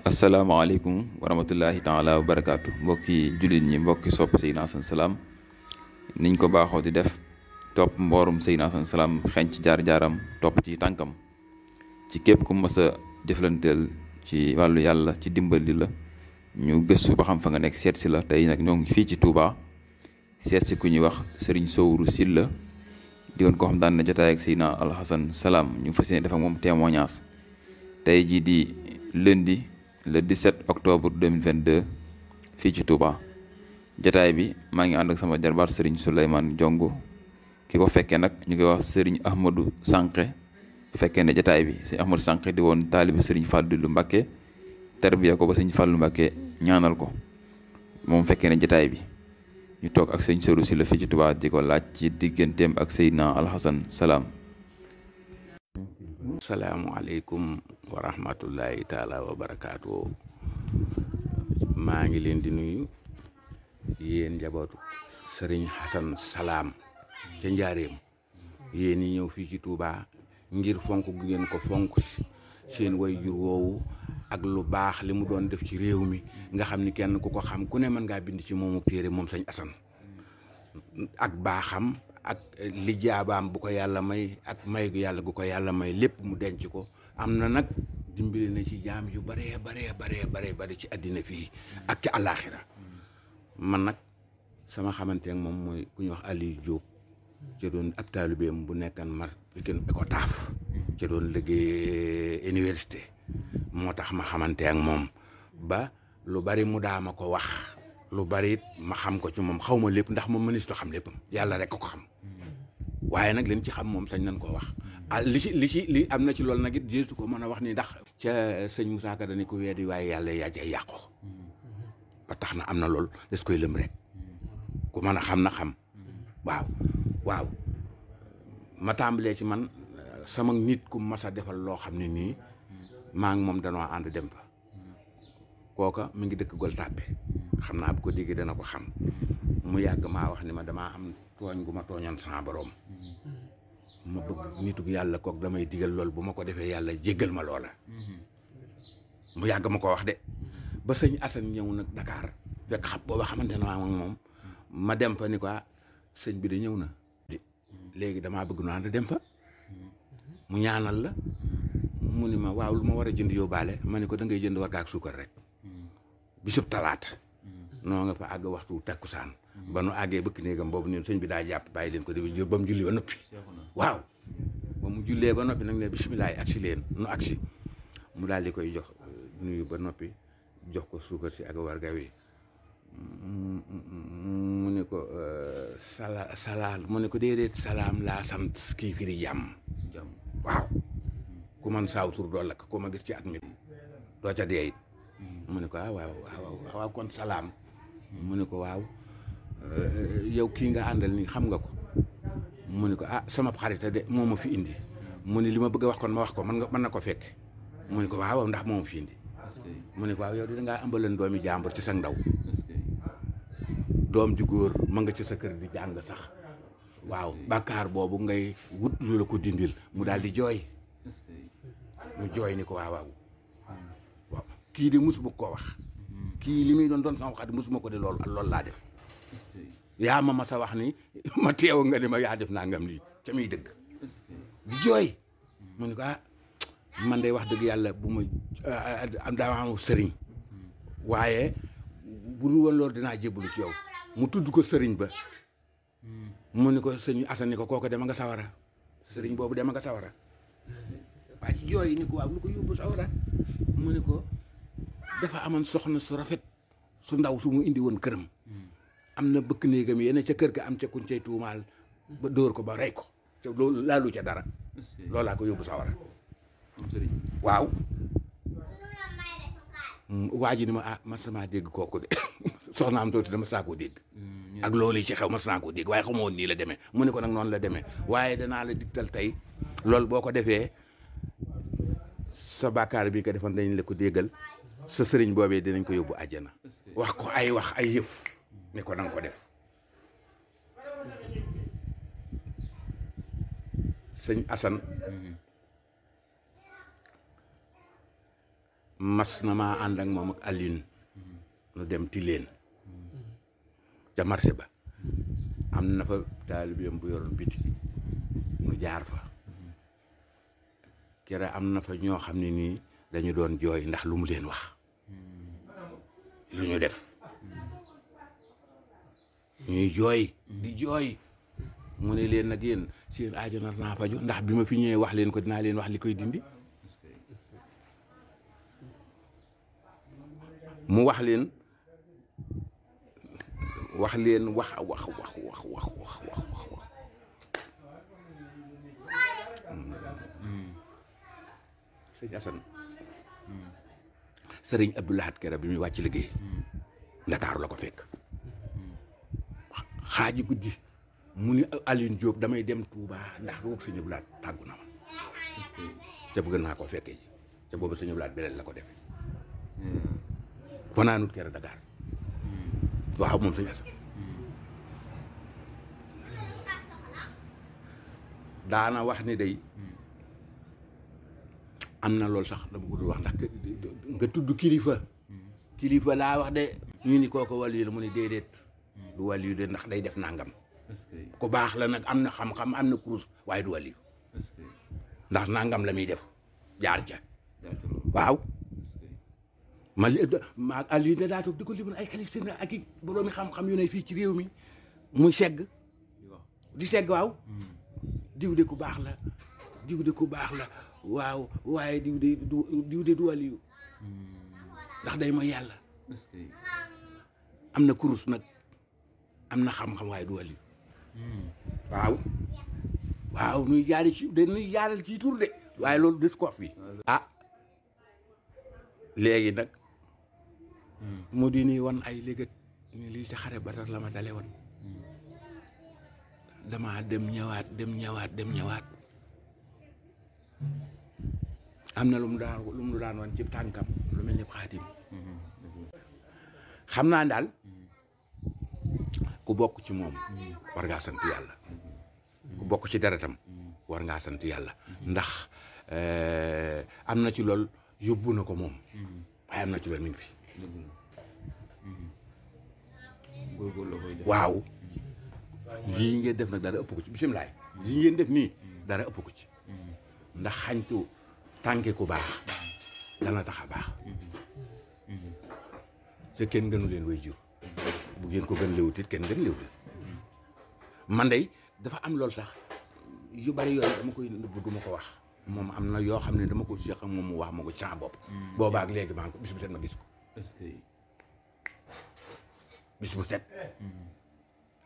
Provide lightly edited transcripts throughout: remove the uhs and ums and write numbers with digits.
asalaamaaleykum wa rahmatullahi taala wa barakaatu mbokki jullit ñi mbokki sopp Seydina Assane Salam niñ ko baaxoo di def topp mboorum Seydina Assane Salam xenc jaar-jaaram topp ci tànkam ci képp ku mës a jëflanteel ci wàllu yàlla ci dimbali la ñu gëstu ba xam fa nga nekk seet si la tey nag ñoo ngi fii ci Touba seet si ku ñuy wax Serigne Sowru Sylla di woon koo xam daan na jotaay ak Seydina Al Assane Salam ñu fas yéene def ak moom témoignage tey jii di lundi le 17 octobre 2022 fii ci Touba jotaay bi maa ngi ànd ak sama jarbaat Serigne Souleymane Diongo ki ko fekkee nag ñu koy wax Serigne Ahmadou Sànqe fekkee ne jotaay bi Serigne Ahmadou Sànqe di woon taalibu Serigne Fallou Mbacké tarbiya ko ba Serigne Fallou Mbacké ñaanal ko moom fekkee ne jotaay bi ñu toog ak Serigne Sowru Sylla fii ci Touba di ko laaj ci digganteem ak Seydina Al Assane Salam. salaamualeykum wa rahmatullahi taala wa barakaatu. maa ngi leen di nuyu yéen njabootu Serigne Assane Salam ca njaareem yéen ñi ñëw fii ci Touba ngir fonk gu ngeen ko fonk seen way jur woowu ak lu baax li mu doon def ci réew mi nga xam ni kenn ku ko xam ku ne mën ngaa bind ci moomu téere moom sëñ Assane ak baaxam ak li jaabaam bu ko yàlla may ak may gu yàlla gu ko yàlla may lépp mu denc ko am na nag dimbali na ci jaam yu bare ci àddina fii ak ci àllaaxira man nag sama xamante ak moom mooy ku ñuy wax Aliou Diop ca doon ab taalibeem bu nekkan mar Pikine Icotaf ca doon liggéey université moo tax ma xamante ak moom ba lu bari mu daa ma ko wax lu bari it ma xam ko ci moom xaw ma lépp ndax moom mënees to xam léppam yàlla rek ko xam waaye nag leen ci xam moom sañ nañ koo wax li am na ci loolu nag it jéetu ko mën a wax ni ndax ca sëñ Moussa Ka dañu ko weddi waaye yàlla yaa cay yàqu ba tax na am na lool des koy lëm rek ku mën a xam na xam waaw ma tàmbalee ci man sama nit ku mas a defal loo xam ne nii maa ngi moom danoo ànd dem fa kooka mi ngi dëkk Gueule Tapée xam naa bu ko déggee dana ko xam mu yàgg maa wax ni ma damaa am tooñ gu ma tooñoon sama borom ma bëgg nitu yàlla kook damay digal lool bu ma ko defee yàlla jéggal ma loola mu yàgg ma ko wax de ba sëñ Assane ñëw nag Dakar fekk xam booba xamante ne maa moom ma dem fa ni ko sëñ bi de ñëw na léegi damaa bëgg nu ànd dem fa mu ñaanal la mu ni ma waaw lu ma war a jënd yóbbaale ma ne ko da ngay jënd warga ak suukar rek bisub talaata noo nga fa àgg waxtu takkusaan ba nu àggee bëkk néegam boobu ne sëñ bi daa jàpp bàyyi leen ko di ba mu julli ba noppi waaw ba mu jullee ba noppi nag ne bisimilaay agsi leen nu agsi mu daal di koy jox nuyu ba noppi jox ko suukar si ak warga wi mu ne ko salaam mu ne ko déedéet salaam laa sant kii firi jàmm waaw ku man saaw tur doo lakk ko ma gis ci at mi doo ca dee it mu ne ko waaw kon salaam mu ne ko waaw yow kii nga àndal ni xam nga ko mu ne ko sama xarita de moo ma fi indi mu ne li ma bëgg a wax kon ma wax ko mën na ko fekk mu ne ko waaw ndax moo ma fi indi mu ne ko waaw yow di dangaa ëmbaleen doomi jàmbur ci sa ndaw doom ju góor ma nga ci sa kër di jàng sax waaw bàkkaar boobu ngay wut lu la ko dindil mu daal di jooy mu jooy ni ko waaw kii de musuma koo wax kii li muy doon sama waxat musuma ko de loolu laa def yaa ma sa wax ni ma teew nga ni ma yaa def nangam lii ca muy dëgg di jooy mu ne ko man day wax dëgg yàlla bu ma am daa am sëriñ waaye bu dul woon loolu dinaa jébbalu ci yow mu tudd ko sëriñ ba mu ni ko sëñ Assane ni ko kooku dema nga sawara sëriñ boobu dema nga sawara waaye ci jooy ni ko waaw lu ko yóbbu sawara mu ni ko dafa amoon soxna su rafet su ndaw su mu indi woon këram am na bëkk néegam yéen ca kër ga am ca kuñ cay tuumaal ba dóor ko ba rey ko te loolu laalu ca dara loolaa ko yóbbu sawara waaw waa ji ni ma mas naa dégg kooku de soxna am tuuti dama saa koo dégg ak loolu yi ci xew mas naa koo dégg waaye xamoo woon nii la demee mu ne ko nag noonu la demee waaye danaa la digtal tey loolu boo ko defee sa bàkkaar bi ko defoon dañ la ko déggal sa sëriñ boobee dinañ ko yóbbu àjjana wax ko ay yëf ne ko nanga ko def sëñ Assane mas na maa ànd ak moom ak Alioune nu dem Tilène ca marché ba am na fa taalibeem bu yoroon biti nu jaar fa kere am na fa ñoo xam ne nii dañu doon jooy ndax lu mu leen wax lu ñu def ñuy jooy di jooy mu ne leen nag yéen seen aajo nar naa faju ndax bi ma fi ñëwee wax leen ko dinaa leen wax li koy dindi mu wax leen wax sëñ Assane sëriñ Abdou Lahad Kera bi muy wàcc liggéey Ndakaaru la ko fekk xaaji guddi mu ni Alioune Diop damay dem Touba ndax roog sëñ Abdou Lahad tàggu na ma ca bëgg naa ko fekkee ji ca boobu sëñ Abdou Lahad beneen la ko defee fanaanut Kera Dakar waaw moom sëñ Assane daana wax ni day am na loolu sax dama ko dul wax ndax nga tudd kilifa laa wax de ñu ni kooko wàllu la mu ne déedéet du wàllu de ndax day def nangam ku baax la nag am na xam-xam am na kurus waaye du wàllu ndax nangam la muy def jaar ca waaw ma Aliou ne daa toog di ko limal ay xalif seen ak i boroomi xam-xam yu ne fii ci réew mi muy segg di segg waaw diw de ku baax la diw de ku baax la waaw waaye diw de du wàllu ndax day mooy yàlla am na kurus nag am na xam-xam waaye du wàllu waaw nuy jaari ci dañuy jaaral ci tur de waaye loolu des ko fi léegi nag mu di ni wan ay légat ni lii ci xare Badar la ma dale woon dama dem ñëwaat am na lu mu daan wan ci tànkam lu mel ni xaatim xam naa daal ku bokk ci moom war ngaa sant yàlla ku bokk ci deretam war ngaa sant yàlla ndax am na ci lool yóbbu na ko moom waaye am na ci lool mi ngi fi waaw lii ngeen def nag dara ëpp ko ci bisimilaay lii ngeen def nii dara ëpp ko ci ndax xañtu tànke ku baax dana tax a baax sa kenn gënu leen way jur bu ngeen ko gën léwut it kenn gën léw leen man day dafa am loolu sax yu bari yooyu dama koy nëbb du ma ko wax moom am na yoo xam ne dama ko seq moom mu wax ma ko ci sama bopp boobaak léegi maa ngi ko bis bu set ma gis ko bis bu set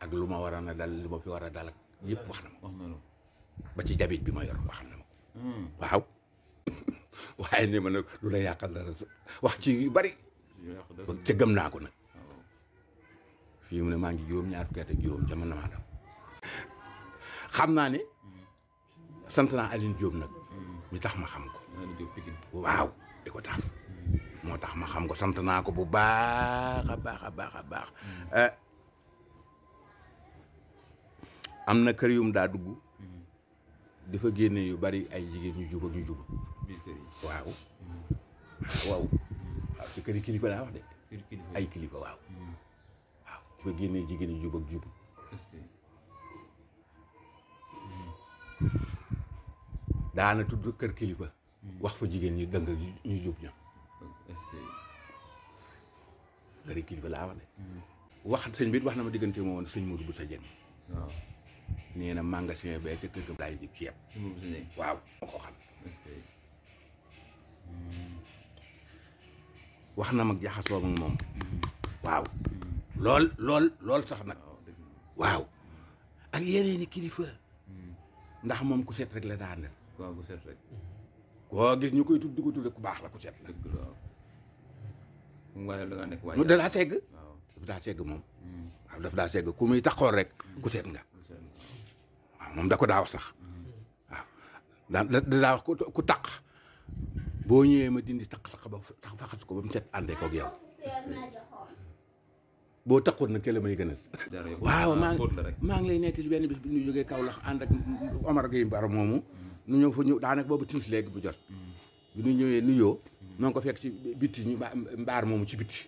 ak lu ma war a na dal lu ma fi war a dal ak yëpp wax na ma ba ci jabit bi ma yor wax na ma ko waaw waaye ne ma nag lu la yàqal dara wax ci yu bari ca gëm naa ko nag fii mu ne maa ngi juróom-ñaar fukki at ak juróom ca mën na maa daw xam naa ne sant naa Alioune Diop nag mi tax ma xam ko waaw di ko taaf moo tax ma xam ko sant naa ko bu baax a baax am na kër yum daa dugg dafa génne yu bari ay jigéen ñu jub ak ñu jubut waaw waaw ci kër yi kilifa laa wax de ay kilifa waaw dafa génne jigéen ñu jub ak jubut daana tudd kër kilifa wax fa jigéen ñi dëng ñu jub ña kër yi kilifa laa wax de wax sëñ bi wax na ma diggante moo woon sëñ Modou bu sa jën waaw nee na magasin ba ca kër ga laay di ceeb waaw moo ko xam wax na mag jaxasoo ak moom waaw lool sax nag waaw ak yeneeni kilifa ndax moom ku set rek la daanel waaw ku set rek koo gis ñu koy tudd di ko tudde ku baax la ku set la waaye da nga nekk mu dalaa segg daf daa segg moom waaw daf daa segg ku muy taxoon rek ku set nga waaw moom da ko daa wax sax waaw daa wax ku taq boo ñëwee ma dindi taq ba faxas ko ba mu set àndee koog yow boo taqoon nag te la may gënal waaw maa ngi lay nettali benn bis bi ñu jógee Kaolack ànd ak Omar Gueye Mbaro moomu nu ñëw fa ñëw daanaka boobu timis léegi bu jot bi ñu ñëwee nuyoo noo ngi ko fekk ci bitti ñu mbaar moomu ci bitti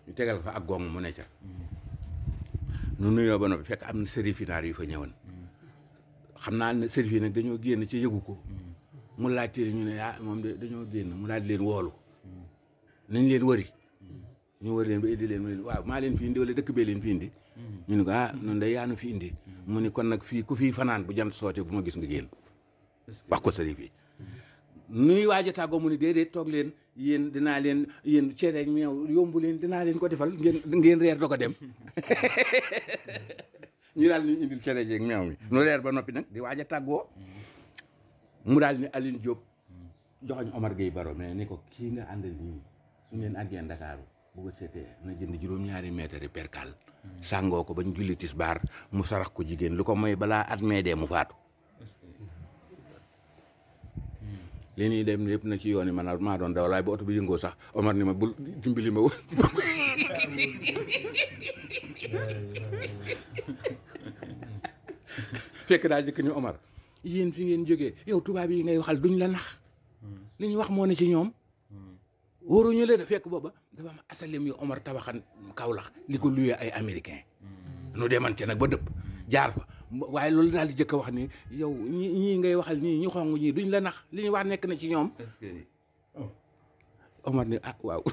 ñu tegal ko fa ak gong mu ne ca nu nuyoo ba noppi fekk am na sërif naar yu fa ñëwoon xam naa ne sërif yi nag dañoo génn ci yëgu ko mu laajte ñu ne moom de dañoo génn mu daal di leen woolu nañ leen wëri ñu wëri leen ba indi leen mu ne waaw maa leen fi indi wala dëkk bee leen fi indi ñu ne ko noonu day yaanu fi indi mu ne kon nag fii ku fii fanaan bu jant soote bu ma gis nga génn wax ko sërif yi nuy waaj a tàggoo mu ne déedéet toog leen yéen dinaa leen yéen cere ak meew yombu leen dinaa leen ko defal ngeen reer doo ko dem ñu daal ñu indil cere ak meew mi nu reer ba noppi nag di waaj a tàggoo mu daal ni Aline Diop joxoñ Omar Gueye Baro mais ni ko kii nga àndal nii su ngeen àggee Ndakaaru bu ko seetee na jënd juróom-ñaari mètre yi perkal sàngoo ko bañ julli tisbaar mu sarax ko jigéen lu ko mooy balaa at mee dee mu faatu li ñuy dem yëpp na ci yoon yi man maa doon daw laay ba oto bi yëngoo sax Omar ni ma bul dimbali ma fekk daa jëkk ni Omar yéen fi ngeen jógee yow tubaab yi ngay waxal duñ la nax li ñu wax moo ne ci ñoom waruñu leen fekk booba dafa am asalim yu Omar tabaxan Kaolack li ko luyee ay américain nu demante nag ba dëpp jaar fa waaye loolu daal di jëkk a wax ni yow ñii ngay waxal ñii ñu xong ñii duñ la nax li ñu wax nekk na ci ñoom Omar ni waaw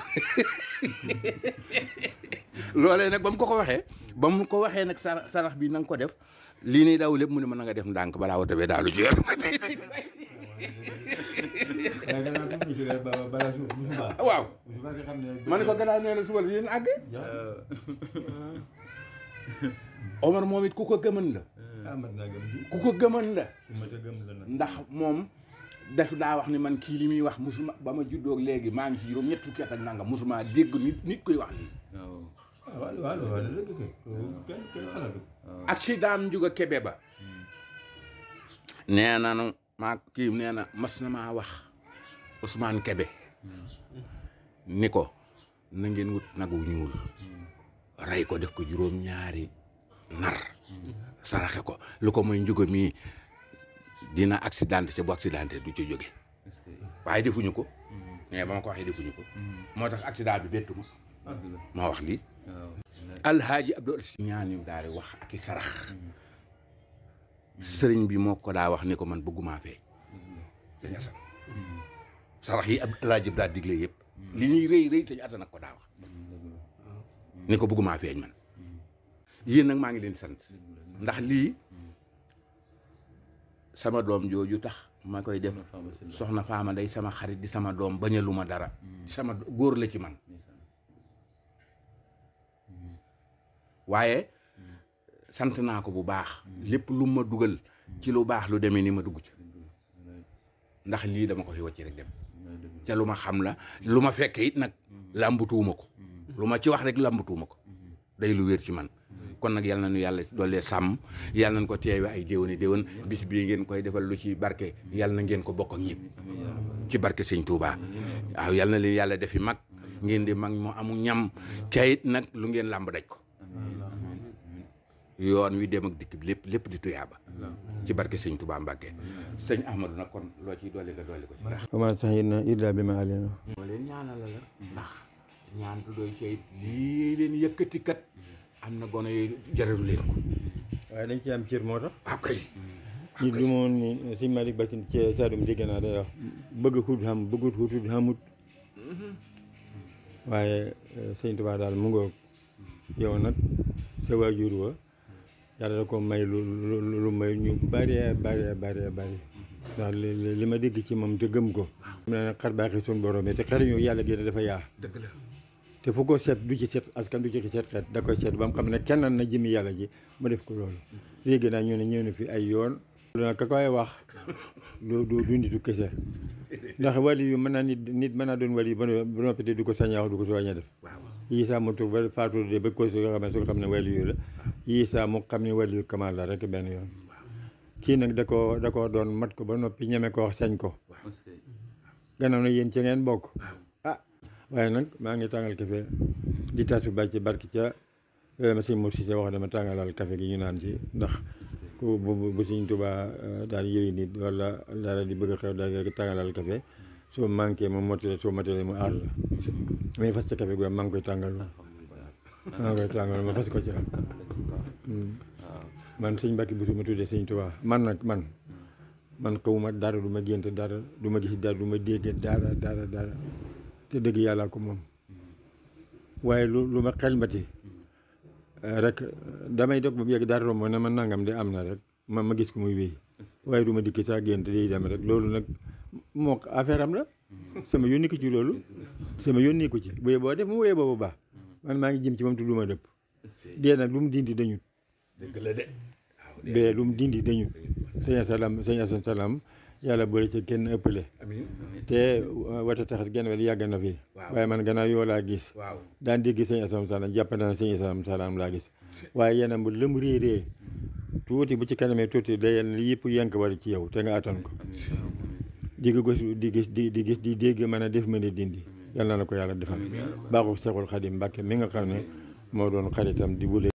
loolee nag ba mu ko waxee nag sarax bi na nga ko def lii nii daw lépp mu ne mën na nga def ndànk balaa woto bee daalu ci yor waaw ma ne ko gannaaw nee na suba la yéen àgg Omar moom it ku ko gëmën la ku ko gëmën la ndax moom def daa wax ni man kii li muy wax musuma ba ma juddoog léegi maa ngi ci juróom ñett fukki at ak nangam musuma dégg nit koy wax lii accident njuga Kebe ba nee na maa kii nee na mas na maa wax Ousmane Kebe ni ko na ngeen wut nag wu ñuul rey ko def ko juróom-ñaari nar saraxe ko lu ko mooy njuga mii dina accidenté ca bu accidenté du ci jóge waaye defuñu ko mais ba ma ko waxee defuñu ko moo tax accident bi bettu ma moo wax lii alhaaji Abdou ñaan yu daal di wax ak i sarax sëriñ bi moo ko daa wax ni ko man bëggumaa fee dañ asan sarax yi alhaaji daa digle yëpp li ñuy rëy sëñ asan ak ko daa wax ni ko bëggumaa feeñ man yéen nag maa ngi leen sant ndax lii sama doom jooju tax ma koy def soxna Faama day sama xarit di sama doom bañaluma dara sama góor la ci man waaye sant naa ko bu baax lépp lu ma dugal ci lu baax lu demee ni ma dugg ca ndax lii dama ko fi wàcc rek dem ca lu ma xam la lu ma fekke it nag làmbutuwuma ko lu ma ci wax rek làmbutuwuma ko day lu wér ci man kon nag yal na nu yàlla doolee sàmm yal nañ ko teewe ay déwéni déwén bis bii ngeen koy defal lu ci barke yal na ngeen ko bokk ak ñëpp ci barke sëñ Touba waaw yal na leen yàlla defi mag ngeen di mag moo amu ñam cayit nag lu ngeen làmb daj ko yoon wi dem ak dikk bi lépp di tuyaaba ci barke sëñ Touba Mbàkke sëñ Ahmadou nag kon loo ciy dolli nga dolli ko ci comment sax yéen illa bi ma alena moo leen ñaanal la ndax ñaan du doy cayit lii leen yëkkati kat am na gone yooyu jaralu leen ko waaye dañ ci am cër moo tax waaw kay ñi du moon ni sëñ Malick Bassine ci Saalum dégg naa day wax bëgg xut xam bëggut xutut xamut waaye sëñ Tuubaa daal mu ngoog yow nag sa waajur wa yàlla da ko may lu may ñu bari ndax li ma dégg ci moom te gëm ko mu ne xar baaxi suñu borom te xariñu yàlla génn dafa yaa dëgg la te fu ko seet du ci seet askan du ci seet xeet da koy seet ba mu xam ne kenn na jëmi yàlla ji mu def ko loolu léegi nag ñu ne ñëw na fi ay yoon loolu ka koy wax du nitu kese ndax wali yu mën naa nit mën naa doon wali yu ba noppi te du ko sañ a wax du ko soña def yii saa mu tur ba faatu de ba ko su nga xam ne wali yu la yii saa mu xam ne wali yu kamal la rek benn yoon kii nag da ko doon mat ko ba noppi ñeme ko wax sañ ko gannaaw na yéen ci ngeen bokk waaye nag maa ngi tàngal café di tatu ba ci barki ca ma sëñ Mor Cissé wax dama tàngalal café gi ñu naan ci ndax ku bu Sëñ Tuubaa daal yëwi nit wala dara di bëgg a xew daal tàngalal café soo manqué mu mottali soo mottali mu aar la mais fas ca café googu maa ngi koy tàngal ma fas ko ci am man sëñ Mbàkke Buso ma tuddee sëñ Tuubaa man nag man xawma dara du ma gént dara du ma gis dara du ma dégg dara te dëgg yàlla ko moom waaye lu ma xelmati rek damay dog ba mu yegg dara romb ne ma nangam de am na rek ma gis ko muy wéy waaye du ma dikk saa gént day dem rek loolu nag moo affaire am la sama yónni ko ci loolu sama yónni ko ci bu yeboo def mu wéyee boobu baax man maa ngi jëm ci moom te lu ma dëpp dee nag lu mu dindi dañut dëgg la de bee lu mu dindi dañut sëñ Asan Salaam yàlla boole ci kenn ëppale te wata taxat genn wel yàgg na fi waaye man gannaaw yoo laa gis daan dégg sëñ Asan Salaam jàpp naa sëñ Asan Salaam laa gis waaye yeneen bu lëm réeree tuuti bu ci kanamee tuuti day yenn li yëpp yenk war ci yow te nga attan ko di gis di dégg mën a def mën a dindi yal na la ko yàlla defal baaxu Seexul Xadim Mbàkke mi nga xam ne moo doon xaritam di wule